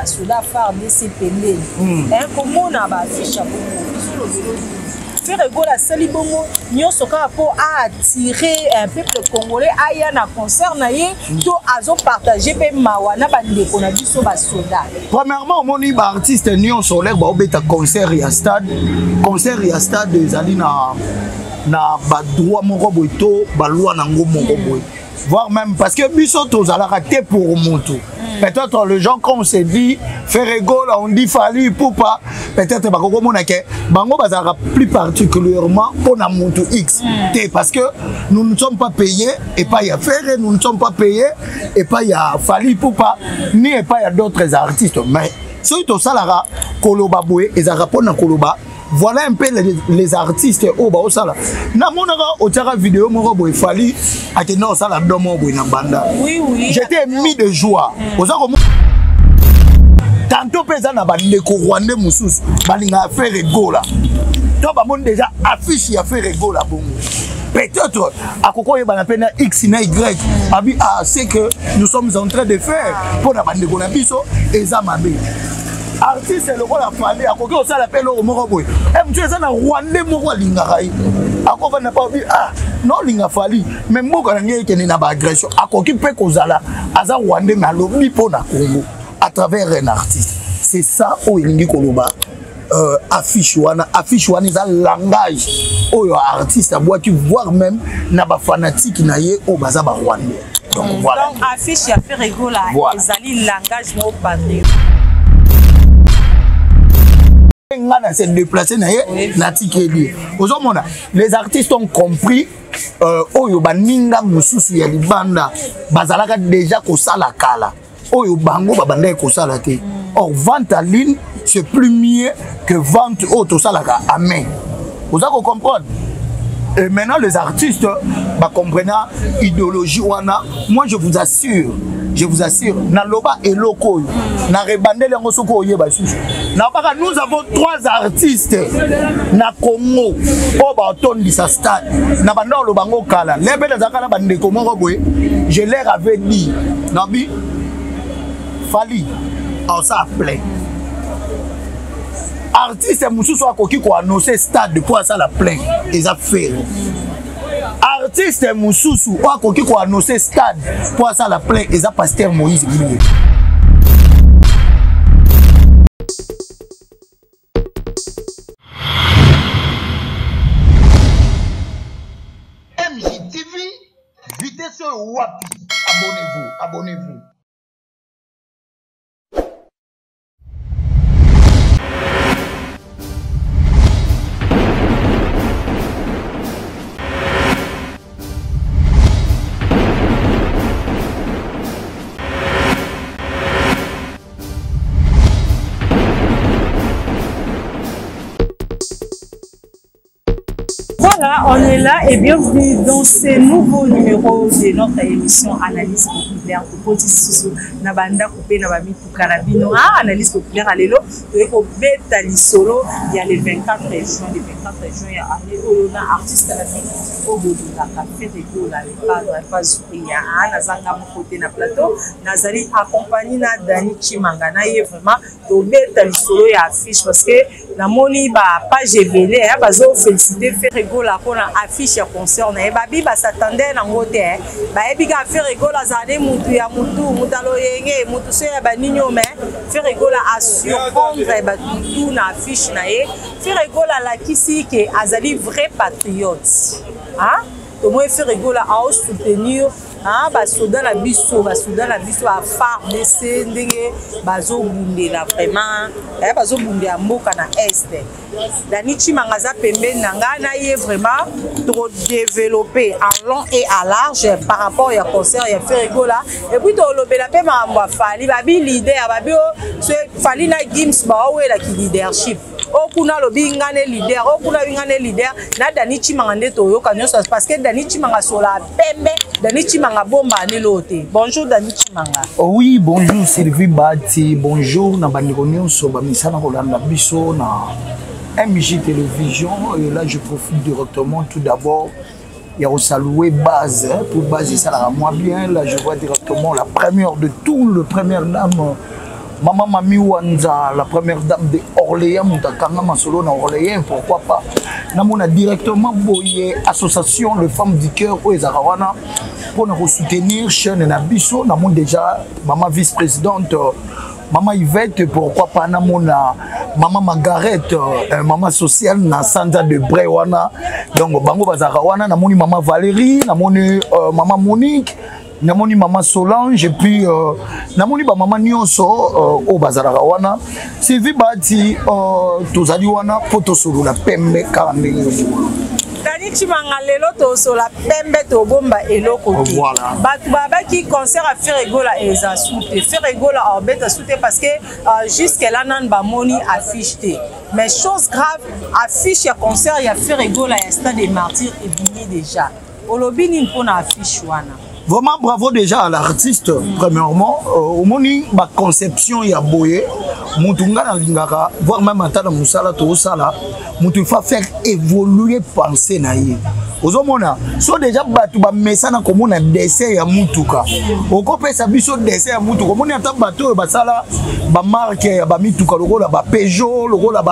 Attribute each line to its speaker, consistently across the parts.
Speaker 1: Basoda FARDC pembeni. Eh, komona ba affiche ya bongo ezolobelo nini? Ferre Gola asali bongo nyonso kaka mpo aatire un peuple congolais aya na concert na ye to azopartage mpe mawa na bandeko na biso basoda.
Speaker 2: Premièrement, omoni baartiste nyonso oleke baobeta concert ya stade. Concert ya stade ezali na badroit moko boye to baloi nango moko boye, voire même parce que biso tozalaka te pour moto. Peut-être les gens, quand on se dit Ferre Gola, on dit Fally Ipupa, peut-être bakokomona ke bango bazalaka plus particulièrement mpona moto X te, parce que nous ne sommes pas payés epai ya Ferre, nous ne sommes pas payés epai ya Fally Ipupa, ni epai ya d'autres artistes. Mais soki tosalaka koloba boye, ezalaka mpona koloba voilà un peu les artistes oyo baosala. Namonaka otiaka video moko boye, Fally akenda kosala don moko boye na banda.
Speaker 1: Oui, oui.
Speaker 2: J'étais émis de joie. Oza komona tantôt mpe eza na bandeko rwandais mosusu balingaka Ferre Gola to bamoni déjà affiche ya Ferre Gola bongo, peut-être akoki oyebana mpe na X na Y abi ah, c'est que nous sommes en train de faire mpo na bandeko na biso eza mabe. Artiste lokola Fally akoki kosala mpe eloko moko boye, e motu eza na rwandais moko alingaka ye, akovanda mpa obi ah naolinga Fally, mais mboka na ngai ekende na baagression. Akoki mpe kozala aza rwandais, mais alobi mpo na Congo à travers un artiste. C'est ça oyo elingi koloba affiche wana. Affiche wana eza langage oyo artiste abwaki, voire même na bafanatike na ye oyo baza barwandais. Donc voilà.
Speaker 1: Donc affiche ya Ferre Gola ezali langage moko patriote.
Speaker 2: Nga na se déplacer na ye, natikeli. Ozomona les artistes ont compris oyo baninga mosusu ya libanda bazalaka déjà kosala kala, oyo bango babandaki kosala te. Or vente en ligne, c'est plus mieux que vente oyo tosalaka à main. Oza kocomprendre? Et maintenant les artistes bacomprena idéologie wana. Moi je vous assure, je vous assure, naloba eloko oyo na rebandeli yango, soki oyeba lisusu nabaka, nous avons trois artistes na Congo oyo baotondisa stade. Na banda oloba yango kala le mpe nazalaka na bandeko moko boye, je leur avais dit, nabi Fally aosala plein, artiste mosusu akoki koannonce stade mpo asala plein eza Ferre, artiste mosusu oyo akoki koannonce stade mpo asala plein eza pasteur Moïse Mbiye. MJTV, vitesse oyo wapi? Abonnez-vous, abonnez-vous.
Speaker 1: Voilà, on est là et bienvenue dans ce nouveau numéro de notre émission Analyse populaire. Tokoti lisusu na bandako mpe na bamituka na bino. Ah, Analyse populaire ya lelo toyei kobeta lisolo ya le 24 juin, le 24 juin ya année oyo, na artiste na bino oyo bolingaka, Ferre Gola, le padre Pazuria. Ah, nazanga moko te na plateau, nazali accompagné na Dani Chimanga. Na ye vraiment tobeta lisolo ya affiche, parce que namoni bapage ebele bazofélicité Ferre Gola mpona affiche ya concert na ye. Babi basatande nango te, bayebi kaka Ferre Gola azala nde mutu ya mutu, mutu aloyenge, mutu so ya banini oyo, mais Ferre Gola asurprendre bato tu na affiche na ye. Ferre Gola alakisi ke azali vrai patriote. Tomoni Ferre Gola aosoutenir basoda na biso, basoda na biso ya FARDC, ndenge bazobundela vraiment, bazobundela mboka na Est. Dani Chimanga aza pembeni na ngai, na ye vraiment trop développé en long et à large par rapport ya concert ya Ferre Gola. Et puis tolobela mpe makambo ya Fally. Babi leader, babi Fally na Gims baowelaki leadership. O kuna alobi nga ne leader, o kuna alobi nga ne leader. Na Dani Chimanga nde toyoka nyonso, parce que Dani Chimanga sola pembe, Dani Chimanga bomba anelo te. Bonjour Dani Chimanga.
Speaker 2: Oh oui, bonjour Sylvie Bati, bonjour na bandeko nyonso bamisana kolanda biso na MJ Télévision. Et là je profite directement tout d'abord ya kosaluer base, hein, pour base esalaka moi bien. Là je vois directement la première de tout, le première dame. Mama Mami Wanza, la première dame de Orléans, moto akanga masolo na Orléans, pourquoi pas. Namona directement boye association les femmes du cœur oyo ezalaka wana mpona kosoutenir chaîne na biso. Namoni déjà mama vice-présidente, mama Yvette, pourquoi pas. Namona mama Margaret, mama sociale na sanza de Bray wana. Donc bango bazalaka wana. Namoni mama Valérie, namoni mama Monique, namoni mama Solange, et puis namoni bamama nyonso oyo bazalaka wana. Sylvie Bati, tozali wana mpo tosolola pembe kaka ndenge yo.
Speaker 1: Dani Cimanga, lelo tosola pembe, tobomba eloko te. Bato babaki concert ya Ferre Gola eza su te, Ferre Gola aobeta su te, parce que jusque là nanu bamoni affiche te. Mais chose grave, affiche ya concert ya Ferre Gola ya Stade des Martyrs ebimi déjà. Olobi nini mpona affiche wana?
Speaker 2: Vraiment, bravo déjà à l'artiste. Premièrement, omoni baconception ya boye, mutu nga nalingaka, voire même ata na mosala toosala, mutu il faut faire évoluer pensée na ye. Ozomona so déjà bato bamesana komona dessin ya mutuka, okopesa biso dessin ya mutuka. Omoni ata bato oyo basala bamarque ya bamituka lokola baPeugeot, lokola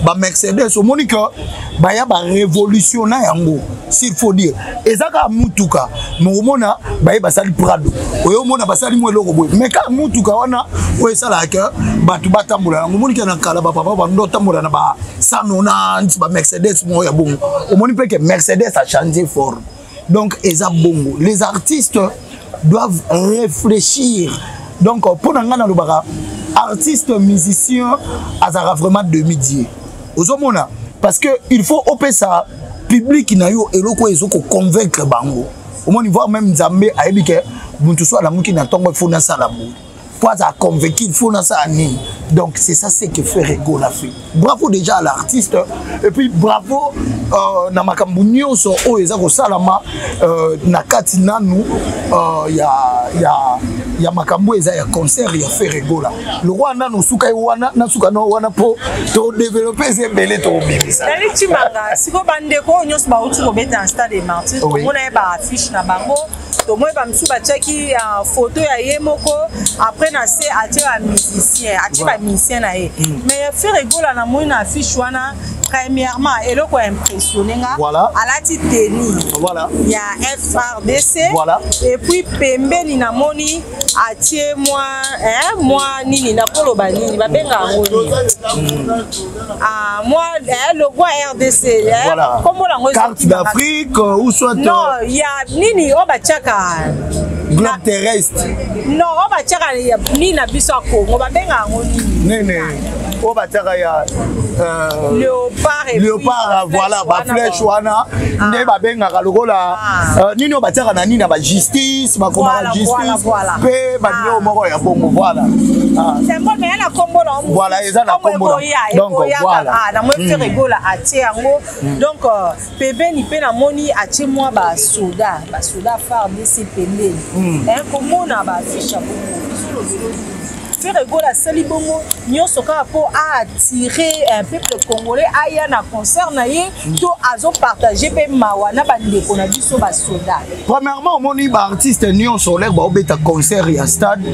Speaker 2: baMercedes, omoni ke baya barévolutionner yango. S'il faut dire, eza kaka mutuka, mais omona baye basali Prado, oyo omona basali mwa eloko boye, mais kaka mutuka wana oyo esalaka ke bato batambola yango. Omoni ke na kala bapapa bando otambola na ba 190, baMercedes moko ya bongo. Omoni mpe ke Mercedes a changé forme. Donc eza bongo, les artistes doivent réfléchir. Donc mpo na ngai nalobaka, artiste musicien azalaka vraiment demi dieu. Ozomona, parce que il faut opesa public na yo eloko oyo ezokoconvaincre bango. Omoni, voire même Nzambe ayebi ke motu so alamuki na ntongo, il faut nasala boye po azala convaincu, il faut nasala nini. Donc c'est ça ce que Ferre Gola fait. Bravo déjà à l'artiste et puis bravo na makambo nyonso oyo eza kosalama na kati nanu ya makambo eza ya concert ya Ferre Gola. Lokwa nanu suka ye wana, nasuka na wana mpo todévelopper, eza ebele, tobimisa.
Speaker 1: Dani Cimanga, sikoyo bandeko oyo nyonso bauti kobeta na Stade des Martyrs, tomona ye baaffiche na bango, tomoni bamisusu batiaki photo ya ye moko, après na se atie bamusicien, atie bamusicien na ye. Mais ya Ferre Gola, namoni na affiche wana, premièrement eloko ya impressionné nga, alati tenue ya FARDC. Et puis pembeni namoni atie mwa, hein, mwa nini, nakoloba nini, babenga yango nini? Ah, mwa logo ya RDC, kombo nango?
Speaker 2: Carte d'Afrique ou soit?
Speaker 1: Non, ya nini oyo batiaka?
Speaker 2: Globe terrestre.
Speaker 1: Non, oyo batiaka nini na biso ya Congo, babenga yango nini?
Speaker 2: Nini oyo batiaka ya
Speaker 1: Léopard.
Speaker 2: Léopard, voilà, baflèche wana nde babengaka lokola nini oyo batiaka na nini na bajustice, bakomaka justice mpe babiloko moko ya bongo, voilà.
Speaker 1: Symbole, mais na kombo na.
Speaker 2: Voilà, eza na kombo.
Speaker 1: Donc voilà, namoni Ferre Gola atie yango. Donc pembeni mpe namoni atie mwa basoda FARDC pembeni. Komona baaffiche ya bongo, Ferre Gola asali bongo nyonso kaka mpo aattirer un peuple congolais aya na concert na ye, to azopartager mpe mawa na bandeko na biso basoda?
Speaker 2: Premièrement, omoni baartiste nyonso olere baobeta concert ya stade,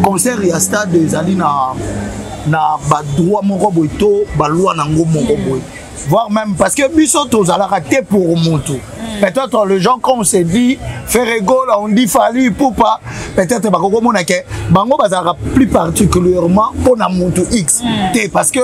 Speaker 2: concert ya stade ezali na badroit moko boye to baloi nango moko boye, voire même parce que biso tozalaka te pour mutu. Peut-être les gens, quand on s'est dit Ferre Gola, on dit Fally Ipupa, peut-être bakokomona ke bango bazalaka plus particulièrement mpona mutu X te, parce que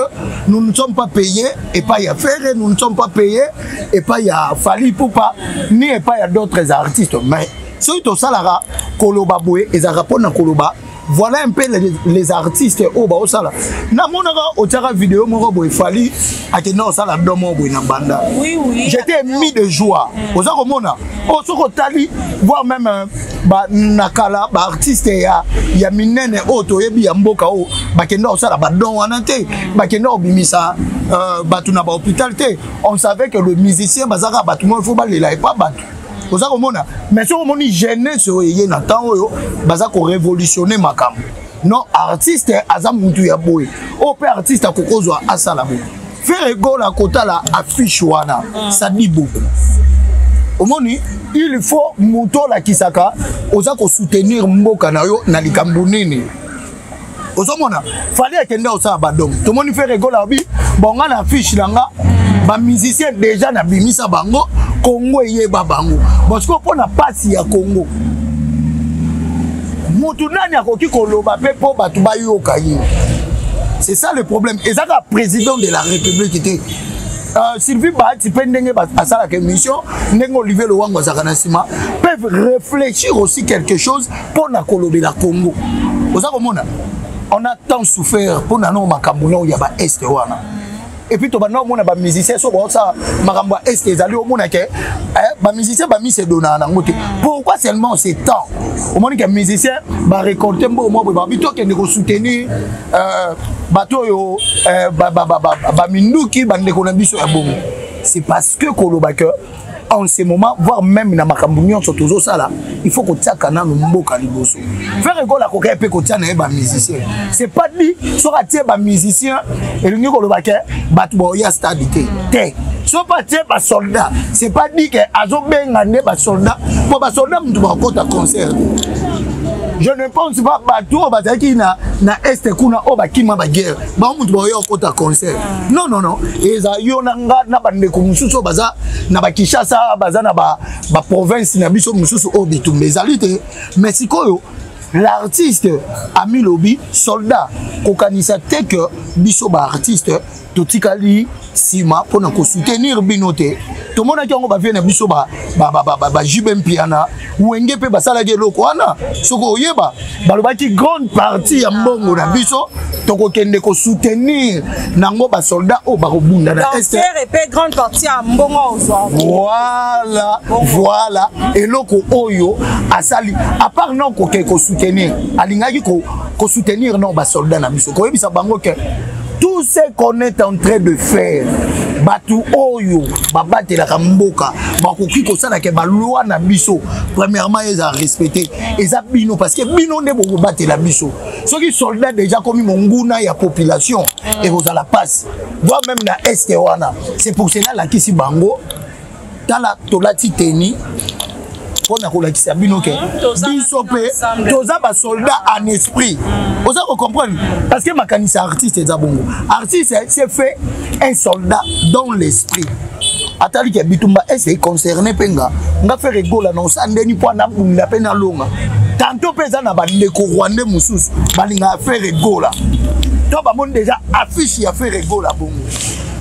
Speaker 2: nous ne sommes pas payés epai ya Ferre, nous ne sommes pas payés epai ya Fally Ipupa, ni epai ya d'autres artistes. Mais soki tosalaka koloba boye, ezalaka mpona koloba voilà un peu les artistes oyo baosala. Namonaka otiaka video moko boye, Fally akenda kosala don moko boye na banda.
Speaker 1: Oui, oui.
Speaker 2: J'étais mis de joie. Oza komona oyo, soki otali, voire même na kala baartiste ya minene oyo toyebi ya mboka oyo bakenda kosala badon wana te, bakenda kobimisa bato na bahôpital te. On savait que le musicien bazaka bato moko, il faut balela epa bato. Oza komona, mais soki omoni jeunesse oyo eye na ntango oyo, baza korévolutionner makambo. Non, artiste aza mutu ya boye oyo mpe artiste akokozwa asala boye. Ferre Gola, kotala affiche wana, ça dit beaucoup. Omoni, il faut moto olakisaka oza kosoutenir mboka na yo na likambo nini. Ozomona Fally akende kosala badong, tomoni Ferre Gola abi bon, nga na affiche na nga bamusicien déjà nabimisa bango, Congo eyeba bango. Bon, sikoyo mpo na pasi ya Congo, mutu nani akoki koloba mpe mpo bato bayoka ye? C'est ça le problème. Eza kaka président de la République te. Sylvie Bahati mpe, ndenge asalaka émission, ndenge Olivier Lowango azalaka na nsima, peuvent réfléchir aussi quelque chose mpo na kolobela Congo. Oza komona, on a tant souffert mpo na no makambo nao ya baest wana. Et puis tobanda omona bamusicien so baosala makambo ya est, ezali omona ke bamusicien bamisedonaka nango te. Pourquoi seulement ce temps omoni ke musicien barécolte mbongo mwa boye, babi tokende kosoutenir bato oyo baminduki, bandeko na biso ya bongo? C'est parce que koloba que en ce moment, voire même na makambo nyonso tozosala, il faut kotiaka nano mboka liboso. Ferre Gola akoka mpe kotia na ye bamusicien. C'est pas dit soki atie bamusicien elingi koloba ke bato baoya stade te. Te, so mpe atie basoldat, c'est pas dit ke azobenga nde basoldat, mpo basoldat motu bakota concert. Je ne pense pas bato oyo bazalaki na est kuna, oyo bakima baguerre, bango motu baoya kokota concert. Non, non, non, eza yo na nga na bandeko mosusu oyo baza na bakinshasa, baza na baprovince na biso mosusu oyo bitumba ezali te. Mais sikoyo l'artiste amilobi soldat, kokanisa te ke biso baartiste totikali nsima mpona kosoutenir bino te. Tomonaki yango, bavie na biso baJB Mpiana, Wenge mpe basalaki eloko wana. Soki oyeba, balobaki grande partie ya mbongo na biso tokokende kosoutenir nango basoldat oyo bakobunda na
Speaker 1: est. Grande partie ya mbongo.
Speaker 2: Voilà, eloko oyo asali, à part non kokende kosoutenir, alingaki kosoutenir non basoldat na biso, koyebisa bango ke tout ce qu'on est en train de faire, bato oyo babatelaka mboka bakoki kosala ke baloi na biso premièrement eza respecté, eza bino, parce que bino nde bokobatela biso. Soki soldat déjà komi monguna ya population, ekozala pasi, voire même na est wana. C'est pour cela alakisi bango: tala, tolati tenue mpona kolakisa bino ke biso mpe toza basoldat en esprit. Oza kocomprendre, parce que makanisi ya artiste eza bongo. Artiste s'est fait un soldat dans l'esprit. Atali ke bitumba ese concerné mpe nga, nga Ferre Gola na osala ndeni mpo anabunda mpe nalonga. Tantôt mpe eza na bandeko rwandais mosusu balingaka Ferre Gola to bamoni déjà affiche ya Ferre Gola bongo,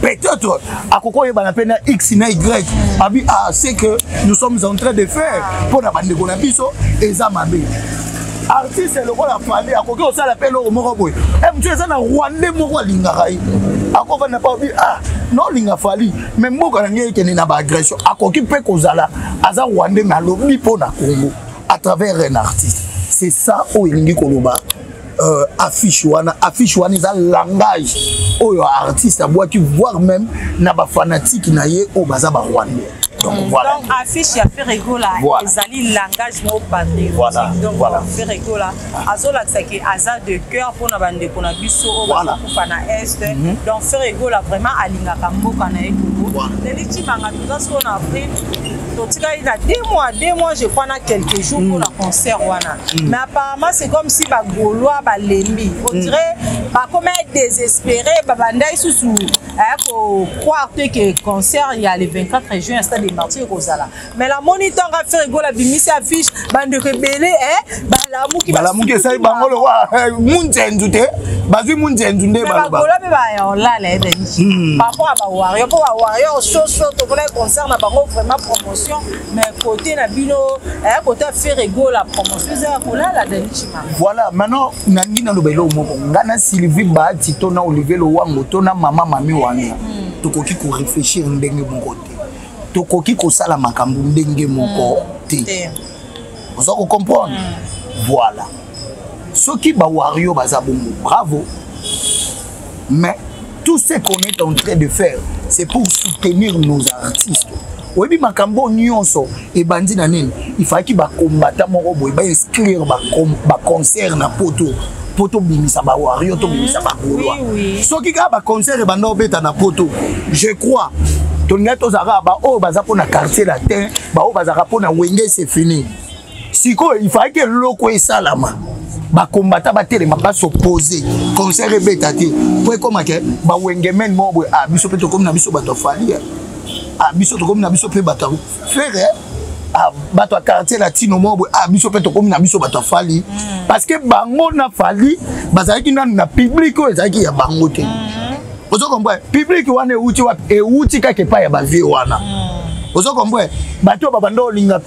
Speaker 2: peut-être akoki oyebana mpe na X na Y, abi: ah, c'est que nous sommes en train de faire mpo na bandeko na biso eza mabe. Artiste lokola Fally akoki kosala mpe eloko moko boye, motu eza na rwandais moko alingaka ye, akovanda mpe abi: ah, naolinga Fally, mais mboka na ngai ekende na baagression. Akoki mpe kozala aza rwandais, mais alobi mpo na Congo à travers un artiste. C'est ça oyo elingi koloba affiche wana. Affiche wana eza langage oyo artiste abwaki, voire même na bafanatike na ye oyo baza barwandais. Donc voilà.
Speaker 1: Donc affiche ya Ferre Gola ezali langage moko patriotique. Donc Ferre Gola azolakisaki aza de cœur mpona bandeko na biso oyo bazokufa na est. Donc Ferre Gola vraiment alingaka mboka na ye Congo. Leli Cimanga, toza sikoyo na avril, totikali na 2 mois, 2 mois je crois na quelques jours mpona concert wana. Mais apparemment c'est comme si bagaulois balembi, on dirait bakomi désespéré, babanda lisusu kocroire te ke concert ya le 24 juin ya Stade de Martyr ekozala. Mais namoni ntango Ferre Gola abimisi affiche, bandeko ebele balamuki.
Speaker 2: Balamuki, esali bango lokwa munzenzu te, bazwi munzenzu nde.
Speaker 1: Bagaulois mpe bayolala ebeni par rapport à bawarrior, mpo bawarrior soso tomonaki concert na bango vraiment promotion, mais côté na bino, côté Ferre Gola, promotion eza ya kolala, Dani Chima.
Speaker 2: Voilà, maintenant nangi naloba eloko moko. Nga na Sylvie Bahati to na Olivier Lowango to na mama mami wana, tokoki koréfléchir ndenge moko te, tokoki kosala makambo ndenge moko te. Oza kocomprendre? Voilà, soki bawario baza bongo, bravo, mais tout ce qu'on est en train de faire, c'est pour soutenir nos artistes. Oyebi, makambo nyonso ebandi na nini? Ifalaki bakombata moko boye bainscrire baconcert na poto mpo tobimisa bawario, tobimisa bagaulois. Soki kaka baconcert ebanda obeta na poto, je crois tolingai tozalaka baoyo baza mpona Quartier Latin, baoyo bazalaka mpona Wenge, c'est fini. Sikoyo il fallait que eloko esalama, bakombata batelema, basopose, concert ebeta te, po ekóma ke bawengemen moko boye. Ah, biso mpe tokomi na biso bato ya Fally. Ah, biso tokomi na biso mpe bato ya Ferre. Ah, bato ya Quartier Latino moko boye. Ah, biso mpe tokomi na biso bato ya Fally, parce que bango na Fally bazalaki nanu na public oyo ezalaki ya bango te. Ozo comprendre? Public wana euti wapi? Euti kaka epai ya bavieux wana. Ozo comprendre? Bato oyo babanda olinga,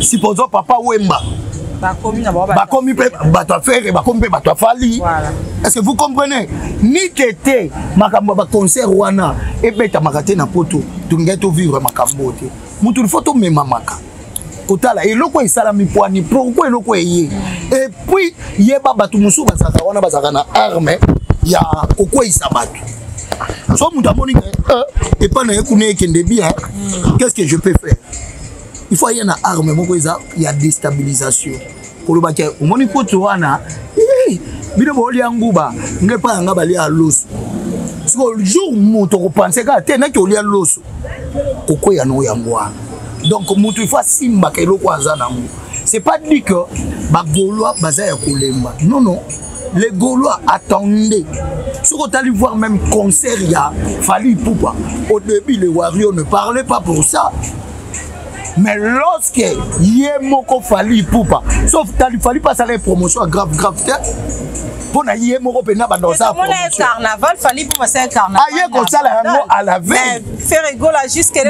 Speaker 2: supposons Papa Wemba, bakomi mpe bato ya Ferre, bakomi mpe bato ya Fally. Est ce que vous comprenez? Ni tete makambo ya baconcert wana ebetamaka te na Poto, tolingai tovivre makambo te. Motu il faut tomemamaka kotala eloko esalami pwani, pourquoi eloko eye. Et puis yeba, bato mosusu bazalaka wana, bazalaka na arme ya kokweyisa bato. So moto amoni ke epai na ye kuna ekende bien, qu'est ce que je peux faire? Il faut aya na arme moko eza ya déstabilisation, koloba ke omoni Poto wana, bino bolia nguba, nge epai yanga balia loso. Siko jour moto okopense kaka te naki olia loso, kokweya no yango wana. Donc moto il faut asimbaka eloko aza nango. C'est pas dit que bagaulois baza ya kolemba. Non, non, les Gaulois attendaient. Soki otali, voir même concert ya Fally Ipupa, au début les Warriors ne parlaient pas pour ça, mais lorsque ye moko Fally Ipupa, sauf tali Fally mpe asala promotion ya grave grave te mpo na ye moko mpenza, banda kosala.
Speaker 1: Carnaval, Fally mpo basala carnaval.
Speaker 2: Aye kosala yango à la veille.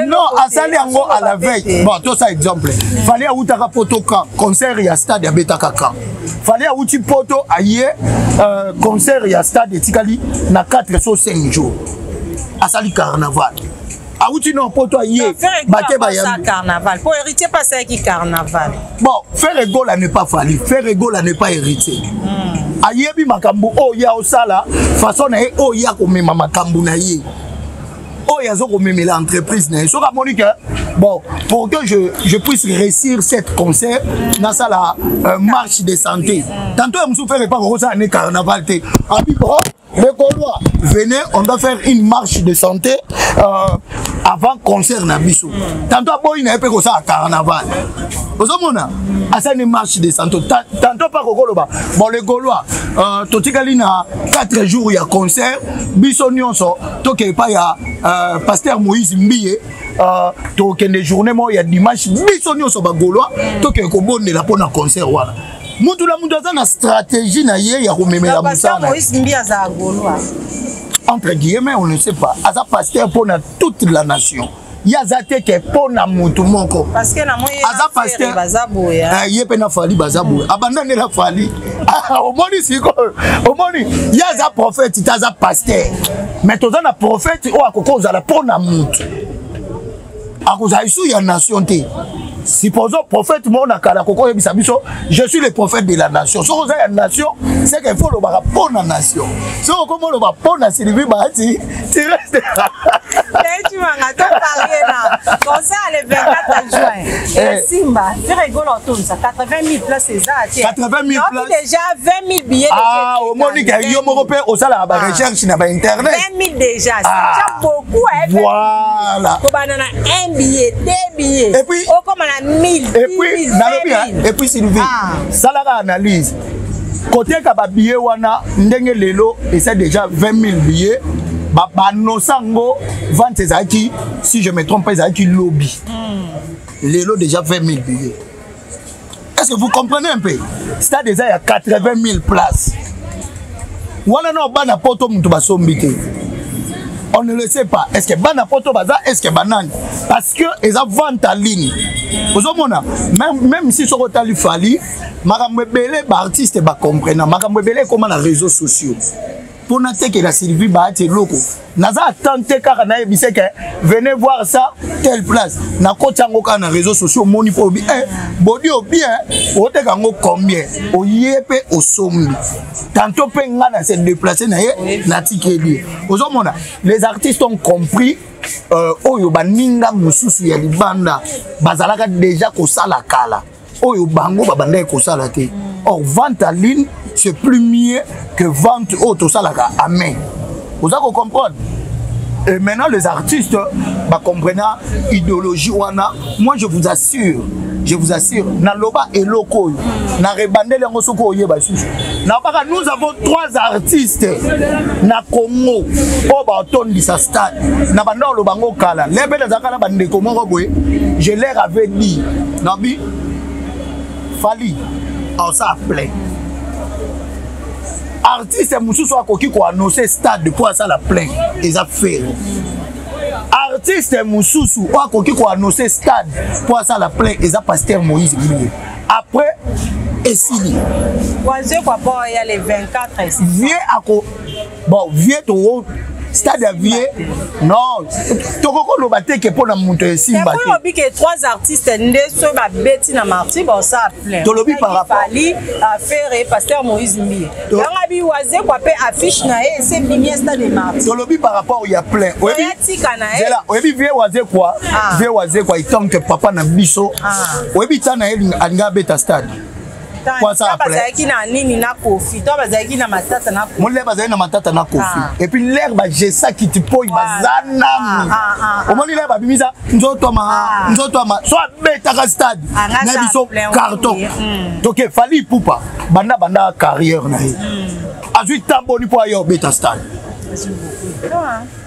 Speaker 2: Non, asali yango à la veille. Bon, tosa exemple, Fally awutaka Poto kan concert ya stade abetaka kan Fally awuti Poto, aye, concert ya stade etikali na 4 so 5 jours, asali carnaval. Awuti no Poto, aye, bake
Speaker 1: bayambi carnaval po Héritier pas asalaki carnaval.
Speaker 2: Bon, Ferre Gola n'est pas Fally, Ferre Gola n'est pas Héritier. Ayebi makambo oyo ya osala, façon na ye oyo ya komema makambo na ye, oyo aza komemela entreprise na ye. Soki amoni ke bon, pour que je puisse réussir cette concert, nasala marche de santé. Tantôt ya mosusu, Ferre epa kokosala ne carnaval te, abi bon, les Gaulois, venez, on doit faire une marche de santé avant concert na biso. Tantôt aboyi na ye mpe kosala carnaval, ozomona asali marche de santé. Tantôt mpa kokoloba bon, les Gaulois, totikali na 4 jours ya concert, biso nyonso tokee epai ya pasteur Moïse Mbiye, tokende journée moko ya dimanche, biso nyonso bagaulois tokee kobondela mpo na concert wana. Mutu na mutu aza na stratégie na ye ya komemela
Speaker 1: mosala. Moïse Mbiye azala Gaulois?
Speaker 2: Entre guillemets, on ne sait pas. Aza pasteur mpo na toute la nation, ye aza te ke mpo na mutu moko.
Speaker 1: Aza pasteur
Speaker 2: ye mpe na Fally baza boye, abanda nde na Fally. Omoni sikoyo, omoni, ye aza prophète te, aza pasteur. Mais toza na prophète oyo akoki kozala mpo na mutu, akozala lisu ya nation te. Supposons prophète moko na kala akoki oyebisa biso: "Je suis le prophète de la nation." Soki oza ya nation, c'est que faut olobaka mpo na nation. Soki okomi oloba mpo na Sylvie Bahati, tu restes.
Speaker 1: Cimanga, toparle na concert le 24 juin, esimba, Ferre Gola otonisa 80 000 place, eza
Speaker 2: te? 80 000
Speaker 1: place déjà, 20 000 billets.
Speaker 2: Ah, omoni ke yo moko mpe osalaka barecherche na bainternet.
Speaker 1: 20 000 déjà, c'est déjà beaucoup.
Speaker 2: Voilà.
Speaker 1: Kobanda na 1 billet, 2 billets,
Speaker 2: et puis
Speaker 1: okoma na 1000.
Speaker 2: Et puis nalobi, et puis Sylvie, salaka analyse, koteka babillet wana ndenge lelo eza déjà 20 000 billets, banosa yango, vente ezalaki, si je me trompe pas, ezalaki lobi. Lelo déjà 20 000 billets. Est-ce que vous comprenez un peu? Stade eza ya 80 000 places wana. Na bana Poto moto basombi te, on ne le sait pas. Est ce que bana Poto baza, est ce que banani? Parce que eza vente en ligne. Ozomona, même si soki otali Fally, makambo ebele baartiste bacomprena, makambo ebele ekóma na réseaux sociaux. Mpona tekela Sylvie Bahati eloko, naza attente kaka nayebise ke venez voir ça telle place, nakoti yango kaka na réseaux sociaux, omoni mpo obi bodi obien oteka yango combien, oye mpe osombi. Tantôt mpe nga na se déplace na ye, natikeli. Ozomona, les artistes ont compris oyo baninga mosusu ya libanda bazalaka déjà kosala kala, oyo bango babandaki kosala te. Or vente en ligne, c'est plus mieux que vente oyo tosalaka à main. Oza kocomprendre? Et maintenant les artistes bacomprena idéologie wana. Moi, je vous assure, Je vous assure, naloba eloko oyo na rebandeli yango, soki oyeba lisusu, nabaka nous avons trois artistes na Congo oyo baotondisa stade. Na banda oloba yango kala, lebe nazalaka na bandeko moko boye, je leur avais dit, nabi Fally aosala plein, artiste mosusu akoki koannonce stade mpo asala plein eza Ferre, artiste mosusu oyo akoki koannonce stade mpo asala plein eza pasteur Moïse Mbiye. Après esili.
Speaker 1: Wazekwa po ya le 24.
Speaker 2: Vie ako, bon, vie to stade ya vie, non, tokoki koloba te ke mpo na moto esimba te.
Speaker 1: Olobi ke trois artistes nde so babeti na Martyrs baosala plein.
Speaker 2: Tolobi par rapport
Speaker 1: Fally, Ferre, pasteur Moïse Mbiye. Yango abi Wazekwa mpe affiche na ye ese bimi stade de Martyrs.
Speaker 2: Tolobi par rapport ya plein.
Speaker 1: Oyebi na ye.
Speaker 2: Zela, oyebi vie Wazekwa, vie Wazekwa etant que papa na biso, oyebi ta na ye alingi abeta stade.
Speaker 1: Bazalaki na nini na Kofi to bazalaki na matata na
Speaker 2: Mole, bazali na matata na Kofi. Et puis l'air bagesaki ti poi baza nanu, omoni l'air babimisa nzoto ma nzoto ama so abetaka stade na biso carton. Toke Fally Ipupa, banda banda carrière na ye, azwi tamboni mpo aya obeta stade.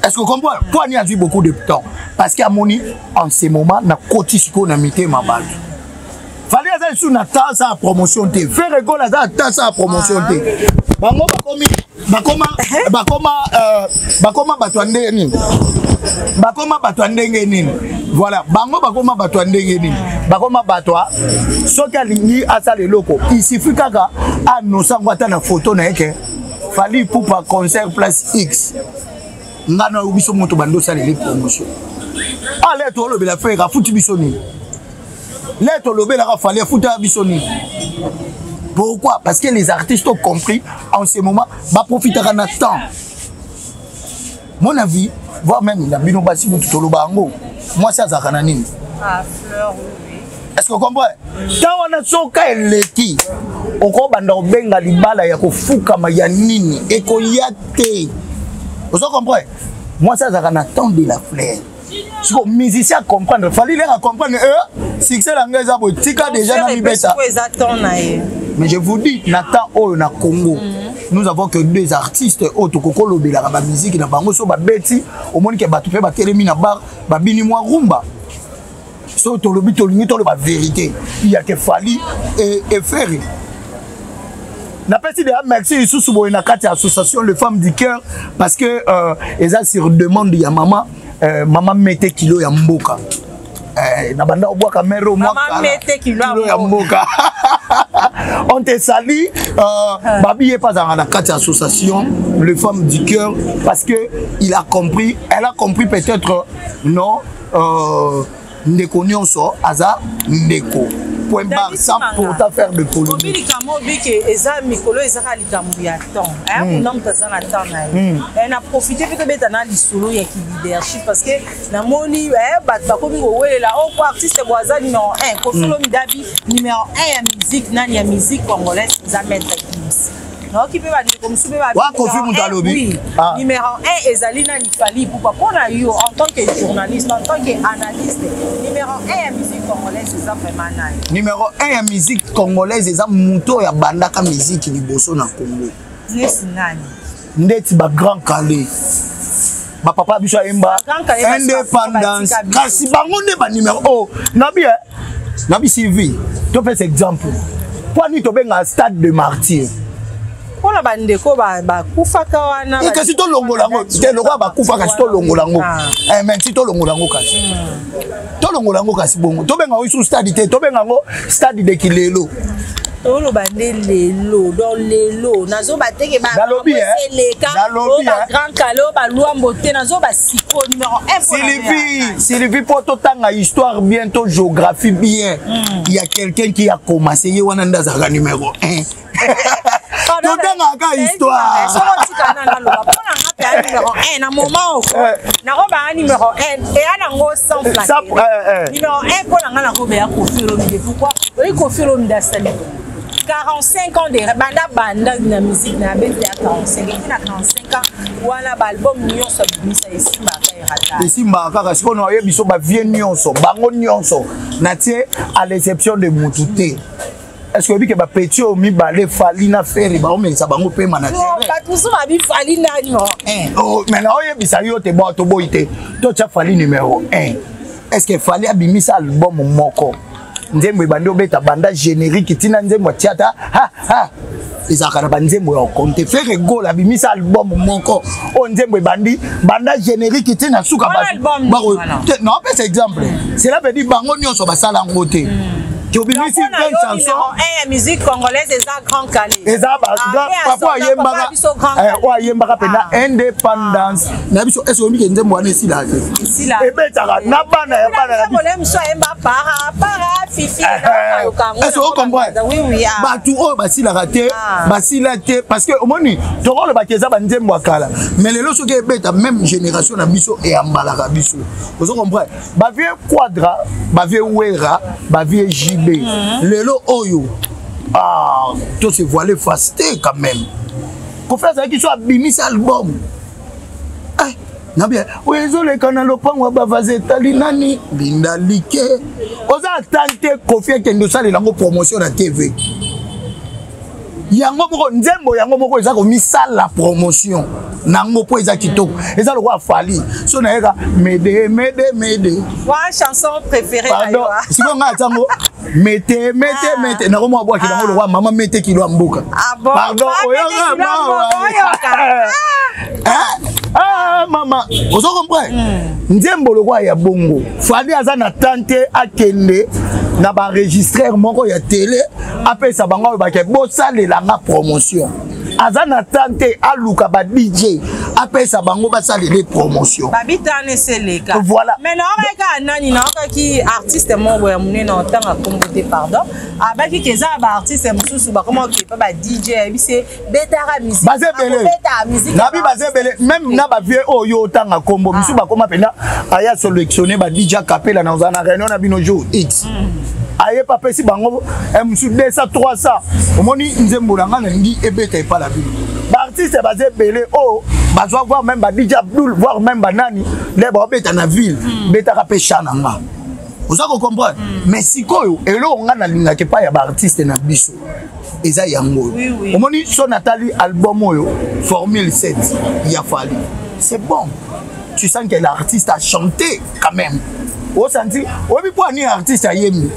Speaker 2: Est-ce que comprend mpo ani azwi beaucoup de temps? Parce que amoni en ce moment nakoti sikoyo na mitema bato. Fally aza lisusu na ta asala promotion te, Ferre Gola aza ata asala promotion te. Bango bakomi bakoma bakoma bakoma bato ya ndenge nini? Bakoma bato ya ndenge nini? Voilà, bango bakoma bato ya ndenge nini? Bakoma bato ya soki alingi asala eloko, il suffit kaka annonce yango ata na photo na ye ke Fally Ipupa concert place X. Nga na biso moto bando osaleli promotion ale, tolobela Ferre afuti biso nini? Le tolobelaka Fally afuta biso nini? Pourquoi? Parce que les artistes ont compris en ce moment, baprofitaka na temps. Mon avis, voire même na bino basi mutu toloba yango, mwasi azalaka na nini?
Speaker 1: Ah, fleur, oui.
Speaker 2: Est-ce que comprend ntango wana? Soka eleki, okobanda kobenga libala ya kofukama ya nini, ekoya te. Ozo comprendre, mwasi azalaka na temps de la fleur. Siko musicien comprendre, Fally leka comprendre succès na ngai eza boye, tika déjà na mibeta.
Speaker 1: Eza temps na ye.
Speaker 2: Mais je vous dis, na temps oyo na Congo, nous avons que deux artistes oyo tokoki kolobelaka bamusike na bango. So babeti, omoni ke bato mpe batelemi na bar, babini mwa rumba. So tolobi, tolingi toloba vérité, il y a que Fally et Ferre. Napesi deja merci lisusu boye na kati ya association Le Femme du Cœur, parce que eza sur demande ya mama, mama Mete Kilo ya mboka, na banda obwaka mero.
Speaker 1: Kilo
Speaker 2: ya mboka, on te salue. Babi ye mpe azalaka na kati ya association Le Femme du Cœur, parce que il a compris, elle a compris peut-être, non, ndeko nyonso aza ndeko, point barre, sans pourtant faire de polémique.
Speaker 1: Likambo obike eza mikolo, ezaka likambo ya temps. Kuna moto aza na temps na ye. Na profite mpe tobeta na lisolo ya kileadership, parce que namoni bato bakomi kowelela o artiste bo aza numéro 1, Koffi Olomide abi numéro 1 ya musique nani, ya musique congolaise eza Maître Gims. Naoki mpe bandeko mosusu mpe.
Speaker 2: Kofi moto alobi.
Speaker 1: Numéro 1 ezali nani? Fally Ipupa. Mpo na yo, en tant que journaliste, en tant que analyste, numéro 1 ya musique congolaise eza vraiment nani?
Speaker 2: Numéro 1 ya musique congolaise eza moto oyo abandaka musique liboso na Congo.
Speaker 1: Nesi nani?
Speaker 2: Ndeti baGrand Kallé, bapapa biso ayemba indépendance, kasi bango nde banuméro o nabi. Nabi Sylvie, topesa exemple, mpo nini tobengaka stade de Martyr?
Speaker 1: Mpona bandeko bakufaka wana.
Speaker 2: Kasi tolongola yango te, lokola bakufa, kasi tolongola yango. Mais ti tolongola yango, kasi tolongola yango, kasi bongo tobenga yango lisusu stade te, tobenga yango stade de Kilelo.
Speaker 1: Toloba nde lelo, donc lelo nazoba teke
Speaker 2: eleka
Speaker 1: baGrand Kallé oyo balwambo te, nazoba siko numéro 1.
Speaker 2: Sylvie, Sylvie, mpo totanga histoire bien to géographie bien, il y a quelqu'un qui a commencé, ye wana nde azalaka numéro 1. Totangaka histoire.
Speaker 1: Mpona nga mpe numéro 1 na moment oko nakobanga numéro 1 eya nango sans flatterie. Numéro 1 mpo na nga nakobeya Koffi Olomide. Pourquoi? Oyi Koffi Olomide asali 45 ans de banda banda na musique na abeti ya 45, et puis na 45 ans wana baalbum nyonso abimisa esimbaka, erata.
Speaker 2: Esimbaka kaka. Sikoyo na oyebi so bavieux nyonso, bango nyonso natie à l'exception de mutu te. Est ce que oyebi ke bapetits oyo mibale, Fally na Ferre, baomelisa bango pema na terrain?
Speaker 1: Bato mosusu babi Fally nani numéro 1.
Speaker 2: Oh, mais na oyebisa yo te, bon, toboyi te, totya Fally numéro 1. Est ce que Fally abimisa album moko, nzembo ebandi obeta banda générique ntina nzembo atia ata ha ha, ezalaka na banzembo ya okonte? Ferre Gola abimisa album moko oyo nzembo ebandi banda générique ntina suka?
Speaker 1: Wana album nini wana?
Speaker 2: Naopesa exemple. Cela veut dire bango nyonso basala yango te. Tobimisi 20 chansons.
Speaker 1: Ya musique congolaise eza Grand Kallé.
Speaker 2: Eza papa ayembaka, oyo ayembaka mpenza indépendance na biso. Ese oyebi ke nzembo wana esilaka te? Ebetaka na bana ya bana na biso.
Speaker 1: Mosusu ayemba para para fifi.
Speaker 2: Est-ce ocomprendre? Bato oyo basilaka te, basila te, parce que omoni, tokolobaki eza banzembo ya kala, mais lelo soki ebeta, même génération na biso eyambalaka biso. Ozo comprendre? Bavieux Quadra, bavieux Wera, bavieux JB, lelo oyo, ah, to se voile face te quand même. Kofi azalaki so abimisi album, eh, nabia oyo ezoleka na lopango ya bavaze, etali nani linda like, oza ata te. Kofi akende osalela yango promotion na TV, yango moko nzembo yango moko eza komisala promotion nango mpo eza kitoko. Eza lokola Fally, so nayeka mede mede mede.
Speaker 1: Wa chanson préférée?
Speaker 2: Pardon, sikoyo ngai atango mete mete mete, nakomwa bwaki nango lokola mama mete kilo ya mboka. Pardon, oyoka ah, mama, ozo comprendre? Nzembo lokola ya bongo, Fally aza na tante akende na baregistreur moko ya télé, apesa bango oyo bake bosalelanga promotion. Aza na tante aluka ba DJ, apesa bango basalela promotion.
Speaker 1: Babitana eseleka.
Speaker 2: Voilà.
Speaker 1: Mais naokaki kaka nani, naokaki artiste moko boye ya monene, otanga nkombo te, pardon, abaki ke eza na baartiste mosusu bakoma okepa ba DJ, ayebisi betaka musique.
Speaker 2: Baza ebele, nabi baza ebele, même na bavieux oyo otanga nkombo misu, bakoma mpenza aya sélectionne ba DJ kapela na ozala na réunion na bino jour X, aye pa apesi bango mosusu 200, 300. Omoni, nzembo na ngai nalingi ebeta epa na bino. Baartiste baza ebele oyo bazwa, voir même ba DJ Abdul, voire même banani nde baobeta na ville, betaka mpe cha na nga. Oza kocomprendre? Mais sikoyo eloko ngai nalingaka epai ya baartiste na biso eza yango oyo. Omoni, so natali album oyo Formule 7 ya Fally, c'est bon, tu sens que l'artiste a chanté quand même. Osanti oyebi mpo ani artiste ayembi,